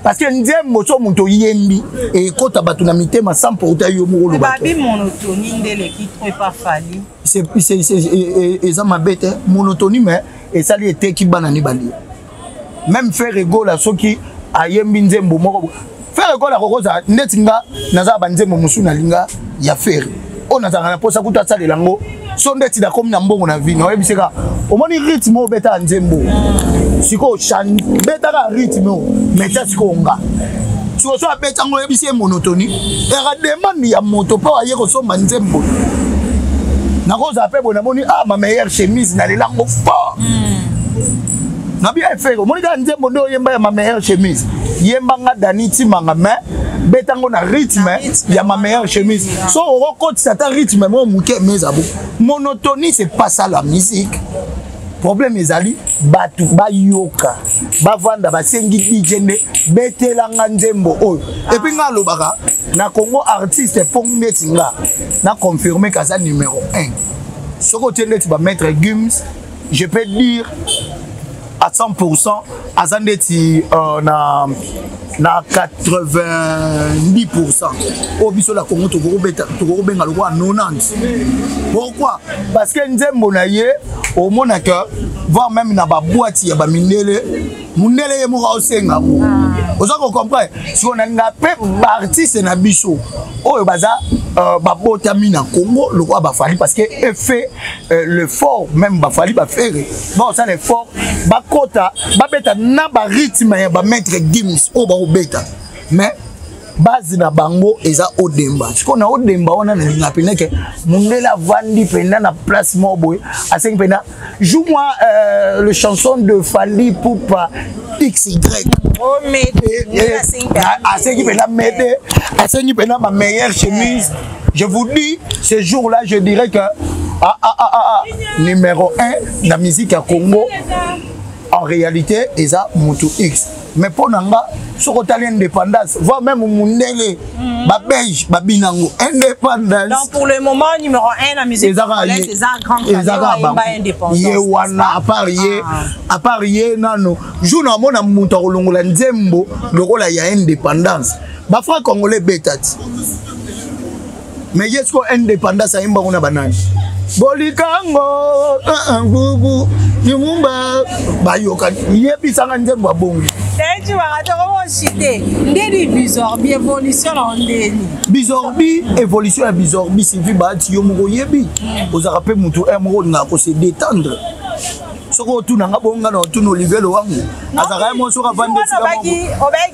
Speaker 2: parce que nzembo so moto oyembi ekota bato na mitema sans pourtant yo moko oloba.
Speaker 1: Babi monotonie nde eleki trop epa Fally.
Speaker 2: Eza mabe te monotonie, mais esali eteki bana ni balia. Même Ferre Gola, soki ayembi nzembo moko, Ferre Gola kokozala neti nga naza na banzembo mosusu nalinga ya Ferre oyo nazalaka na mposa kutu asalela yango. So ndeti nakomi na mbongo na vie, naoyebisi kaka, omoni rythme oyo obetaka nzembo sikoyo, betaka rythme oyo, mais tia sikoyo nga sikoyo so abeti yango, oyebisi ye monotonie eka demande ya moto mpo aye kosomba nzembo. Nakozala mpe boye, namoni, ah, ma meilleure chemise, nalela yango fort. Nabi Ferre, omoni kaka nzembo nde oyemba ya ma meilleure chemise, yembanga Dani Timanga, mais betango na rythme ya ma meilleure chemise. So okokotisa ata rythme moko moke, mais eza bo monotonie, c'est pas ça la musique. Problème ezali bato bayoka, bavanda, basengi DJ nde betelanga nzembo oyo. Et puis nga alobaka na Congo, artiste mpo neti nga na confirme kaza numéro 1, soki otie ndeti bamaître Gims, je peux dire à 100% aza ndeti na 90% oyo biso na Congo tokokobenga lokola 90. Pourquoi? Parce que nzembo na ye omonaka, voire même na baboîte ya bamindele, mundele ye moko aosenga ngo. Oza kocomprendre? Sikoyo nalinga mpe baartiste na biso oyo baza babotami na Congo lokola baFally, parce que effet le fort, même baFally, baFerre, baosala effort, bakota babeta na barythme ya bamaître Gims oyo bakobeta, mais Base na bango eza Odemba. Sikoyo na Odemba wana, nalinga mpenza ke mondele avandi mpenza na place moko boye, asengi mpenza: joue moi le chanson de Fally Ipupa XY. Asengi mpenza mede, asengi mpenza ma meilleure chemise. Je vous dis, ce jour là je dirais que ah, ah, ah, ah, ah, numéro 1 na musique ya Congo en réalité eza mutu X. Mais mpo na nga, soki otali Indépendance, voire même mundele, babelge babina yango Indépendance.
Speaker 1: Donc pour le moment, numéro 1 na musique congolaise eza Grand
Speaker 2: Kallé. Ye wana, à part ye, à part ye, nano jour na omona moto akolongola nzembo lokola ya Indépendance. Bafranc congolais beta ti, mais ye siko Indépendance ayembango na banani? Bolikango ngugu Lumumba bayoka, yebisanga nzembo abongi.
Speaker 1: Ndeni Bizorbi, évolution na ndeni?
Speaker 2: Bizorbi, évolution ya Bizorbi, Sylvie Bahati, yo moko oyebi, ozalaka mpe motu r moko olingaka kose détendre. Soki otunanga bonga na otuna Olivier Lowango, azalaka ye moko soki avandi.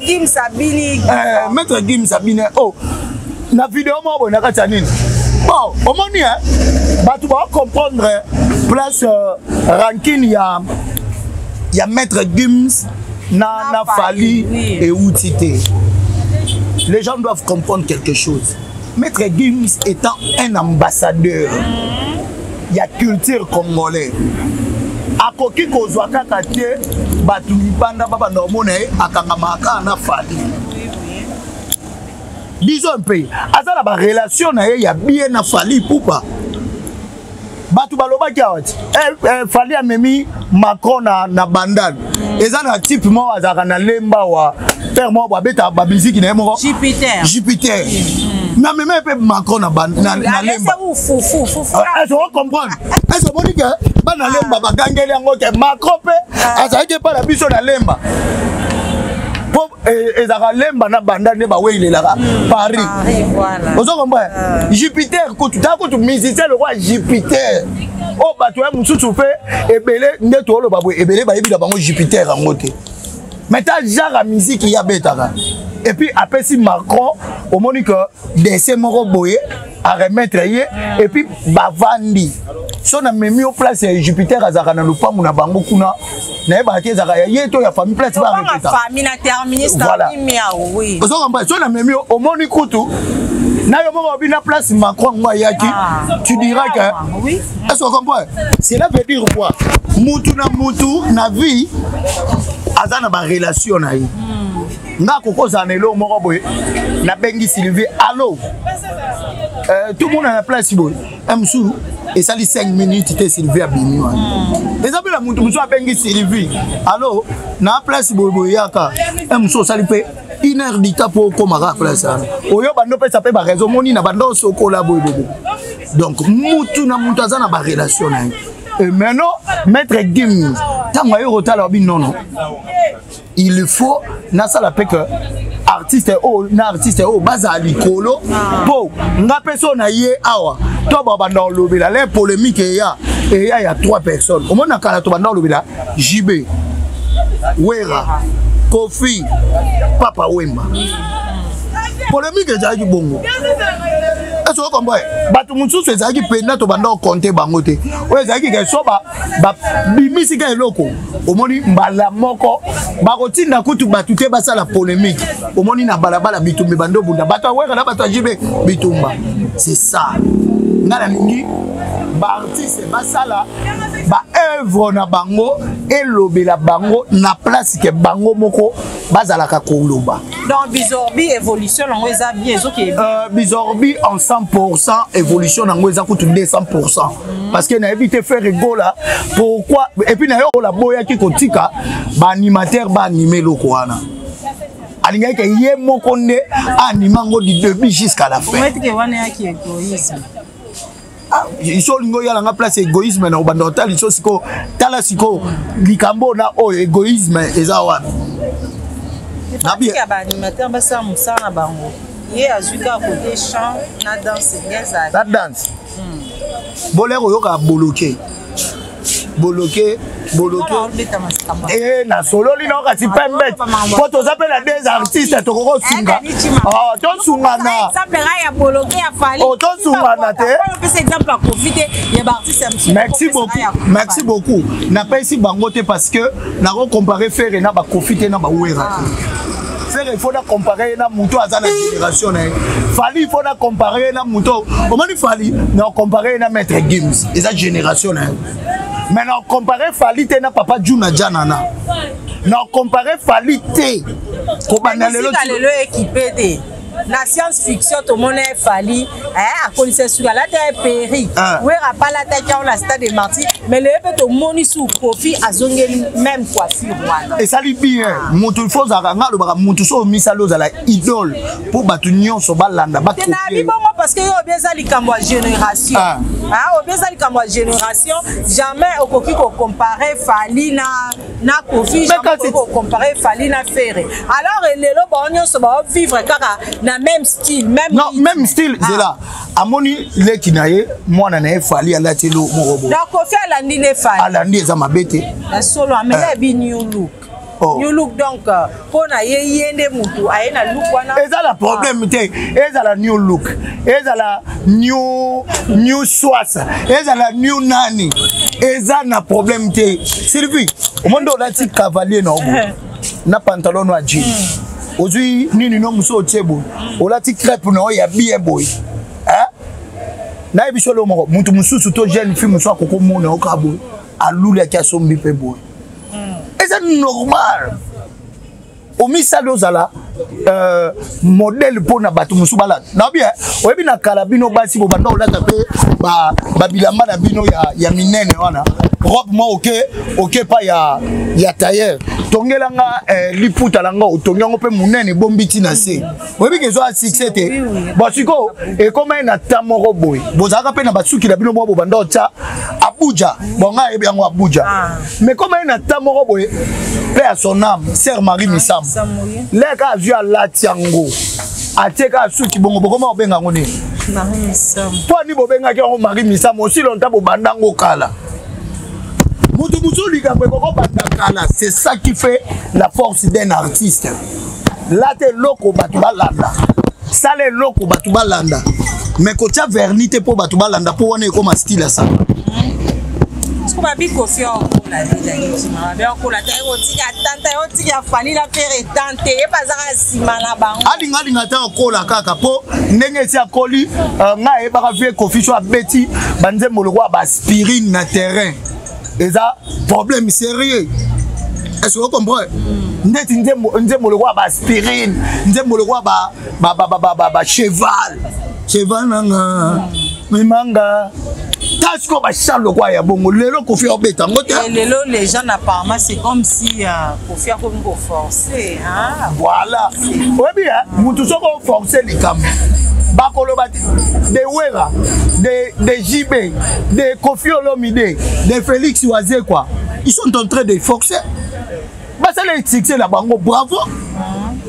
Speaker 1: Gims abini.
Speaker 2: Maître Gims abini oh na video moko boye na kati ya nini. Bon, omoni bato bacomprendre place rancune ya Maître Gims na Fally euti te. Les gens doivent comprendre quelque chose: Maître Gims étant un ambassadeur ya culture congolais, akoki kozwa kaka te bato libanda babanda komona ye akangamaka kaka na Fally. Disons mpe aza na barelation na ye ya bien na Fally Ipupa. Bato balobaki awa ti Fally amemi Macron na Bandal. Eza na type moko azalaka na Lemba wa père moko bo abetaka bamiziki na ye moko.
Speaker 1: Jupiter.
Speaker 2: Jupiter. Mais amemi mpe Macron na Lemba. Est-ce comprendre? Est-ce omoni ke bana Lemba bagangeli yango ke Macron mpe azalaki epai na biso na Lemba? Mpo ezalaka Lemba na Banda nde bawelelaka Paris. Ozo comprendre? Jupiter kutu, ta kutu musicien lokwa Jupiter oyo, bato ya mosusu mpe ebele nde tooloba boye, ebele bayebi na bango Jupiter yango te. Mais ta genre ya musique ye abetaka, et puis apesi Macron, omoni ke dessin moko boye aremettre ye, et puis bavandi. So namemi yo place ya Jupiter, azalaka na lopango na bango kuna, nayebaka te ezalaka ya ye to ya famille, place
Speaker 1: barepeta.
Speaker 2: Ozo comprendre? So namemi yo, omoni kutu na yo moko obi na place Macron ngo ayaki, tu diras que est-ce que comprends? Cela veut dire quoi? Mutu na mutu na vie aza na barelation na ye. Nga kokozala na eloko moko boye, nabengi Sylvie: allo, tout le monde na place boye. Mosusu esali 5 minutes te, Sylvie abimi wana. Eza mpe na mutu mosusu abengi Sylvie: allo, na place boye boye, yaka. Mosusu osali mpe une heure du temps mpo okóma kaka place wana oyo bando opesa mpe baraison, omoni na bando osokola boye boye. Donc mutu na mutu aza na barelation na ye. Et maintenant, Maître Gims, ntango aye kotala, obi nono, il faut nasala mpe ke artiste oyo na artiste oyo bazala likolo, mpo nga mpe so na ye awa to babanda kolobela le polémique eya ya trois personnes. Omoni, na kala tobanda kolobela JB, Wera, Kofi, Papa Wemba. Polémique ezalaki bongo. Est-ce que comprendre? Bato mosusu ezalaki mpenza tobanda kocompter bango te. Oyo ezalaki ke so babimisi ka eloko, omoni mbala moko bakotinda kutu bato te basala polémique. Omoni na balabala bitumba ebandi, obunda bato aweka na bato ya JB, bitumba. C'est ça nga nalingi baartiste basala baœuvre na bango, elobela bango na place ke bango moko bazalaka koloba.
Speaker 1: Donc Bizorbi, évolution nango eza bien, ezoki?
Speaker 2: Bizorbi en 100%, évolution nango eza kutu 200%, parce que nayebi te Ferre Gola pourquoi. Et puis naye ola boyaki kotika baanimateur baanime eloko wana, alingaki ke ye moko nde anime yango du début jusqu'à la fin.
Speaker 1: Wana yaki égoïsme.
Speaker 2: So olingi oyalanga place égoïsme na kobanda kotala so sikoyo, tala sikoyo likambo na oyo égoïsme eza wapi?
Speaker 1: Ya baanimateur basala mosala na bango, ye azwi kaka kote chant na danse nde ezali.
Speaker 2: Na danse bolere oyokaka boloke. Boloke, boloke. Eh, nasololi na kasi pembe mpo toza mpe na des artistes tokoki kosunga. Ah, tosungana. Oh, tosungana te. Merci beaucoup, merci beaucoup. Napesi bango te parce que nako comparer Ferre na ba Koffi te, na ba Wera te. Ferre, il faut na comparer ye na moto aza na génération na ye. Fally, il faut na comparer ye na moto omoni. Fally, na comparer ye na Maître Gims, eza génération na ye. Mais na comparer Fally te na Papa Juna Janana, na comparer Fally te kobanda lelo.
Speaker 1: Lelo équipé te na science fiction, tomona Fally akolisa suki, alata ye perruque. Wera apalataki yango na Stade de Martyr, mais lelo mpe tomoni su Koffi azongeli même coiffure wana.
Speaker 2: Esali bien. Moto il faut ozalaka, nga alobaka, motu so omisali ozala idole mpo bato nyonso balanda.
Speaker 1: Te, nayebi bongo parce que yo obi eza likambo ya génération. Obi eza likambo ya génération, jamais okoki kocompare Fally na Koffi, jamais okoki kocompare Fally na Ferre. Alors lelo bao nyonso baovivre kaka na même style, même
Speaker 2: Non, même style. Zela amoni leki na ye, mwana na ye Fally alati elo moko boye.
Speaker 1: Donc Koffi alandi nde Fally.
Speaker 2: Alandi, eza mabe te.
Speaker 1: Na solo amela ebi new look.
Speaker 2: Oh.
Speaker 1: New look, donc mpo na ye, ye nde mutu aye na look wana.
Speaker 2: Eza na problème te. Ezala new look, ezala new swas, ezala new nani, eza na problème te. Sylvie, omoni nde olati cavalier na obo na pantalon no ya jean, ozwi nini no mosu otie boye, olati crêpe na oyo ya bien boye. Nayebi so elo moko, motu mosusu to jeune fille mosusu akokomona oka boye, aluli, asombi mpe boye, eza normal. Omisali ozala modèle mpo na bato mosusu balata na bien. Oyebi, na kala bino basi bobanda kolata mpe babilamba na bino ya minene wana, robe moko oke pa ya tailleur, tongelanga liputa na nga, otongi yango mpe monene, ebombi ntina se. Oyebi ke ezwa succès te. Bon, sikoyo ekóma ye na ta moko boye, bozalaka mpe na basuki na bino moko bobanda otya Abuja. Bon, ngai ayebi yango Abuja, mais koma ye na ta moko boye mpe ya son âme sœur Marie Misamu leka azwi, alati yango, atie kaka suki bongo, bokoma kobenga yango nini? Mpo ani bobengaki yango Marie Misamu aussi longtemps bobanda yango kala. Moto mosusu likambo ekokobanda kala, c'est ça qui fait la force d'un artiste. Lata eloko bato balanda, sala eloko bato balanda, mais kotia vernis te mpo bato balanda, mpo wana ekóma style ya sala.
Speaker 1: Soki babi Koffi aokola te, aokola te, otika tante, otika Fally na Ferre tante, ye mpe azaka nsima na bango.
Speaker 2: Alinga alinga te, akola kaka mpo ndenge esi akoli. Ngai ayebaka vie Koffi so abeti banzembo lokola baaspirine na terrain, eza problème sérieux. Est-ce que vous comprenez? Ndeti nzembo lokola baaspirine, nzembo lokola bacheval, cheval nanga mimanga, ta sikoyo bachant lokola ya bongo, lelo Koffi aobeta yango te.
Speaker 1: Lelo les gens apparemment, c'est comme si Koffi akomi koforcer, hein?
Speaker 2: Voilà, oyebi mutu soki oforce likambo, bakoloba te de Wera, de JB, de Koffi Olomide, de Félix Wazekwa, ils sont en train de forcer. Basala succès na bango, bravo.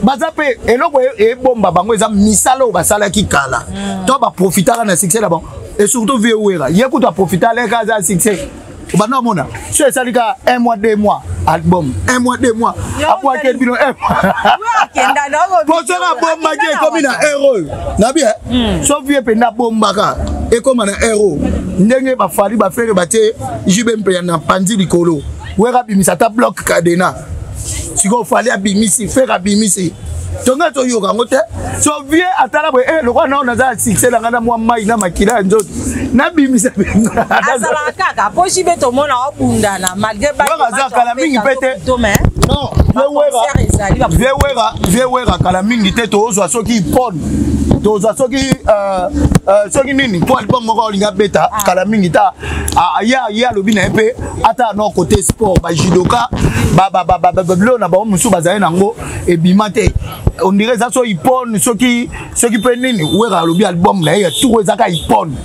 Speaker 2: Baza mpe eloko ebomba bango, eza misala oyo basalaki kala to baprofitaka na succès na bango. Et surtout vieux Wera, ye kutu aprofita aleka, aza succès. Obanda omona so esali kaka un mois, 2 mois, album, un mois, 2 mois, abwaki bino un mois. Po soki abombaki, ekomi na heure oyo na bien. So vieux mpenza abombaka, ekóma na heure oyo ndenge baFally, baFerre batie JB mpe na panzi likolo. Wera abimisa ata bloc cadena, sikoyo Fally abimisi, Ferre abimisi, tonga toyoka yango te. So vieux atala boye, lokola nao naza ya succès na ngai na mwa mai na makila ya nzoto, nabimisa.
Speaker 1: Azalaka kaka po JB tomona obundana malgré.
Speaker 2: Wera aza kala mingi mpe te. Non, vieux Wera, vieux Wera kala mingi te. Tozwa soki ipone, tozwa soki nini, mpo album moko olingi abeta kala mingi ta. Ye alobi na ye mpe ata no côté sport, bajudoka, biloko na bango mosusu bazali nango ebima te. On dirait eza so ipone, soki mpe nini. Wera alobi album na ye ya tour ezaka ipone.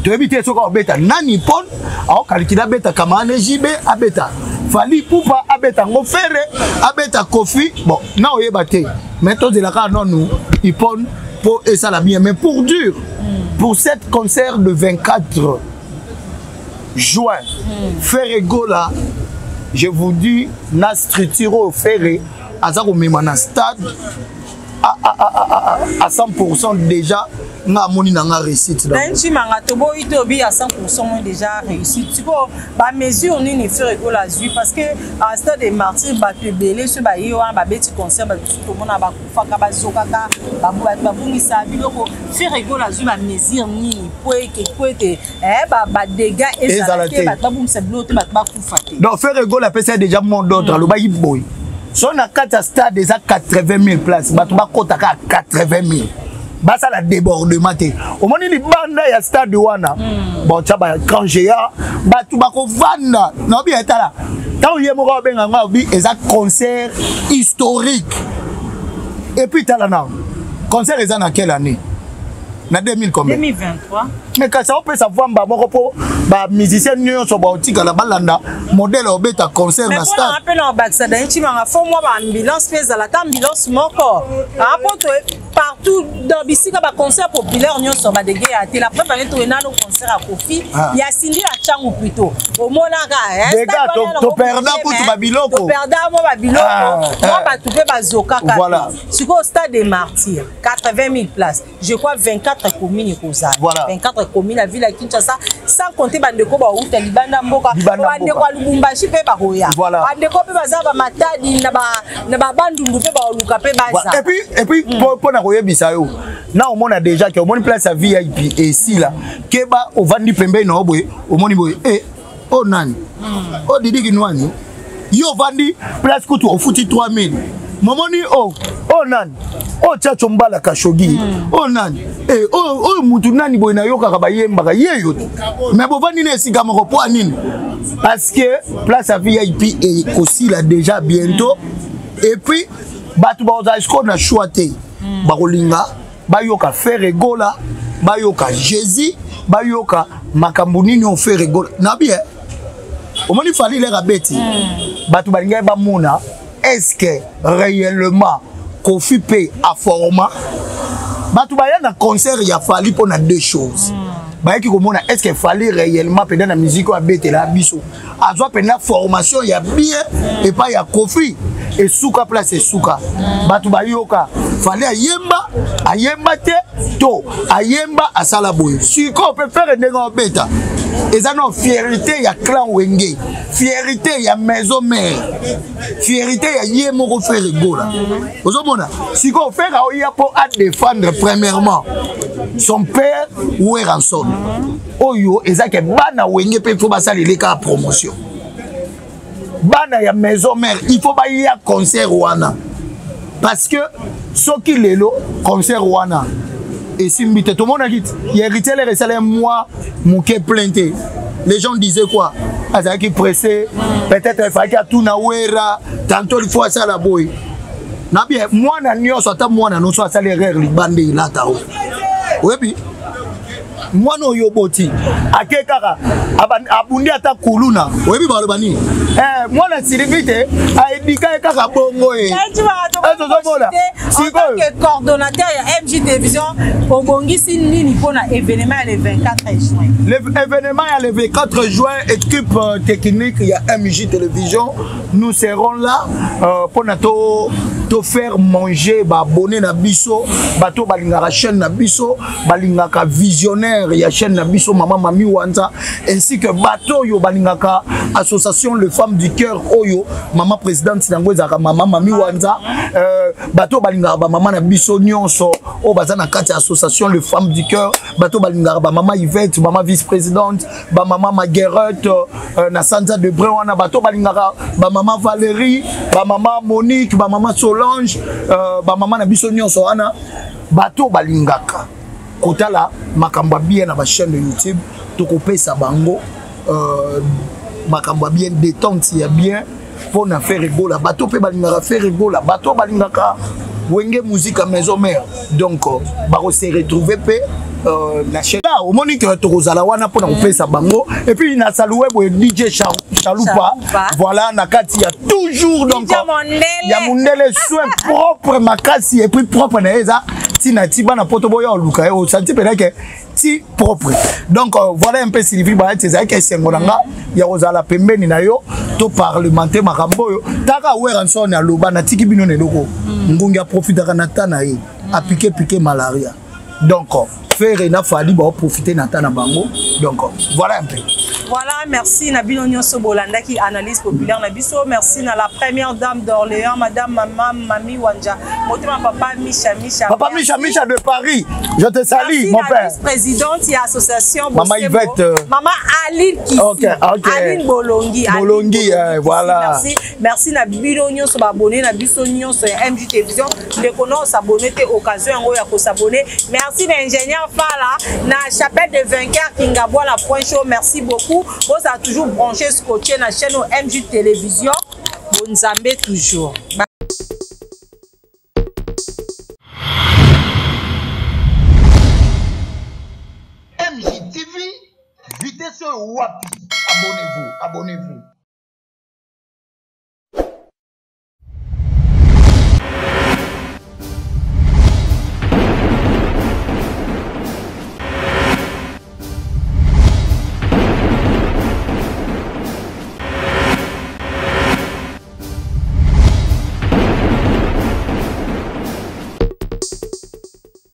Speaker 2: Toyebi te soki aobeta nani ipone, aokalikile abeta camarade JB, abeta Fally Ipupa, abeta yango Ferre, abeta Koffi. Bon, na oyeba te, mais tozela kaka nanu ipone mpo esala bien. Mais pour dur, pour cette concert de 24. Juin, Ferre Gola, je vous dis, na structure oyo Ferre aza komema na stade à 100% déjà, nga amoni na nga réussite.
Speaker 1: Na Nchimanga, toboyi tobi à 100% déjà réussite. Sikoyo bamesure nini Ferre Gola azwi? Parce que à Stade des Martyrs, bato ebele so baye wana, babeti concert, bato mosusu tomona bakufaka, bazokaka, bato babungisa biloko. Ferre Gola azwi bamesure nini po ete badégâts ezala te, bato babungisa biloko te, bato bakufa te?
Speaker 2: Donc Ferre Gola apesi déjà mot d'ordre, alobaki boye: so na kati ya stade eza 80 000 place, bato bakɔtaka 80 000, basala débordement te. Omoni libanda ya stade wana, bon, tia baécran géant, bato bakovanda. Naobi etala ntango ye moko abenga ngo, alobi eza concert historique. Et puis tala na concert eza na quelle année? Na 2000 combien?
Speaker 1: 2023.
Speaker 2: Mais kasi aopesa vwamba moko mpo bamusicien nyonso baotikala balanda modèle obeta concert na stade.
Speaker 1: Mpe na obakisa, Dani Cimanga, fo mwa baambulance mpe ezala, ata ambulance moko po to partout dans bisika baconcert populaire nyonso, badégâts ya te. La preuve ane, toye nano concert ya Kofi, ya Sindi na Ntango plutôt, omonaka
Speaker 2: toperda kutu babiloko.
Speaker 1: Toperda mwa babiloko, mwa bato mpe bazokaka. Sikoyo Stade des Martyrs, 80 000 places, je crois 24 communes ekozala. 24 communes ya ville ya Kinshasa, sans compter bandeko bauta libanda mboka, bandeko ya Lubumbashi mpe bakoya, bandeko mpe baza bamatadi na babandundu mpe baoluka mpe baza.
Speaker 2: Et puis mpo na koyebisa yo, na omona déjà ke omoni place ya VIP esila, keba, ovandi pembeni na yo boye, omoni boye e o nani o Didi Kinwani, yo ovandi place kutu ofuti 3000, momoni o nani oyo Tiacho Mbala Kashogi, oyo nani, oyo mutu nani boye nayokaka bayembaka ye yo te, mais bovandi na esika moko. Mpo nini? Parce que place ya VIP ekosila déjà bientôt. Et puis bato bakozala sikoyo na choix te, bakolinga bayoka Ferre Gola, bayoka Jésus, bayoka makambo nini oyo Ferre Gola na bien. Omoni Fally lere abeti, bato balingaki bamona est ce que réellement Kofi mpe aforma bato baya na concert ya Fally mpo na deux choses. Bayaki komona est ce que Fally réellement mpenza na musique oyo abetela biso azwa mpenza formation ya bien epai ya Kofi. Esuka place esuka, bato bayoka Fally ayemba, ayemba te to ayemba asala boye. Sikoyo mpe Ferre ndenge obeta eza na fierté ya clan Wenge, fierté ya maison mère, fierté ya ye moko Ferre Gola. Ozomona sikoyo Ferre aoya mpo adéfendre premièrement son père Werrason, oyo ezaki bana Wenge mpe faut basalela kaka promotion. Bana ya maison mère, il faut baya concert wana, parce que soki lelo concert wana esimbi te, tomonaki ti ya Héritier lere esala mwa moke plein te, les gens disaient quoi? Azalaki pressé, peut-être efalaki atuna Wera tantôt, il faut asala boye na bien. Mwana nyonso, ata mwana nyonso asali erreur libanda, elata o oyebi mwana oyo oboti ake kaka abundi ata kuluna, oyebi baloba nini? Mwana Sylvie te aedika ye kaka bongo ye.
Speaker 1: Tozomona sikoyo coordonnateur ya MJ Télévision, obongisi nini mpona événement ya le 24 juin?
Speaker 2: L'événement ya le 24 juin, équipe technique ya MJ Télévision, nous serons là mpona to faire manger baabonné na biso, bato balingaka chaîne na biso, balingaka visionnaire ya chaîne na biso, mama Mami Wanza, ainsi que bato oyo balingaka association Le Femme du Cœur, oyo mama présidente nango ezalaka mama Mami Wanza, bato balingaka bamama na biso nyonso oyo baza na kati ya association Le Femme du Cœur, bato balingaka bamama Yvette, mama vice présidente, bamama Maguerette na Sanza de Brin wana, bato balingaka bamama Valérie, bamama Monique, bamama Solange, bamama na biso nyonso wana, bato balingaka kotala makambo ya bien na bachaîne de YouTube, tokopesa bango makambo ya bien, détente ya bien mpo na Ferre Gola. Bato mpe balingaka Ferre Gola, bato balingaka Wenge Musique ya maison mère, donc bakose retrouver mpe na chaîne. Omoni ke tokozala wana mpona kopesa bango. Et puis na salue boye DJ Chalupa, voilà, na kati ya toujours, donc ya mondele, soin propre makasi, et puis propre na ye eza ntina ti bana poto boya oluka ye, osanti mpena ke ti propre. Donc voilà un peu Sylvie Bayati, ezalaki esengo na nga ya kozala pembeni na yo to parlementer makambo oyo. Taka Werrason aloba, natiki bino na eloko. Ngungi aprofitaka na ta na ye, apike pike malaria. Donc Ferre na Fally baoprofite na ta na bango. Donc voilà un peu.
Speaker 1: Voilà, merci na bino nyonso bolandaki analyse populaire na biso. Merci na la première dame d'Orléans, madame Mama Mami Wanja, motema papa Micha Micha.
Speaker 2: Papa Micha Micha de Paris, je te salue,
Speaker 1: merci
Speaker 2: mon
Speaker 1: na
Speaker 2: père.
Speaker 1: Vice-présidente ya association
Speaker 2: Maman
Speaker 1: Bosembo.
Speaker 2: Yvette,
Speaker 1: Maman Aline Kissi.
Speaker 2: Ok.
Speaker 1: Aline Bolongi. Aline
Speaker 2: Bolongi,
Speaker 1: Bolongi Kissi,
Speaker 2: voilà.
Speaker 1: Merci. Merci na bino nyonso ba abonné na biso nyonso ya MJ Télévision. Ndeko no s'abonner te, occasion yango ya ko s'abonner. Merci na ingénieur Fala na chapelle de vainqueur Kingabwa la point chaud. Merci beaucoup. Vous êtes toujours branché scotché na chaîne MJ Télévision. Bonzambe toujours. Bye.
Speaker 2: MJTV, vitesse wapi. Abonnez-vous, abonnez-vous.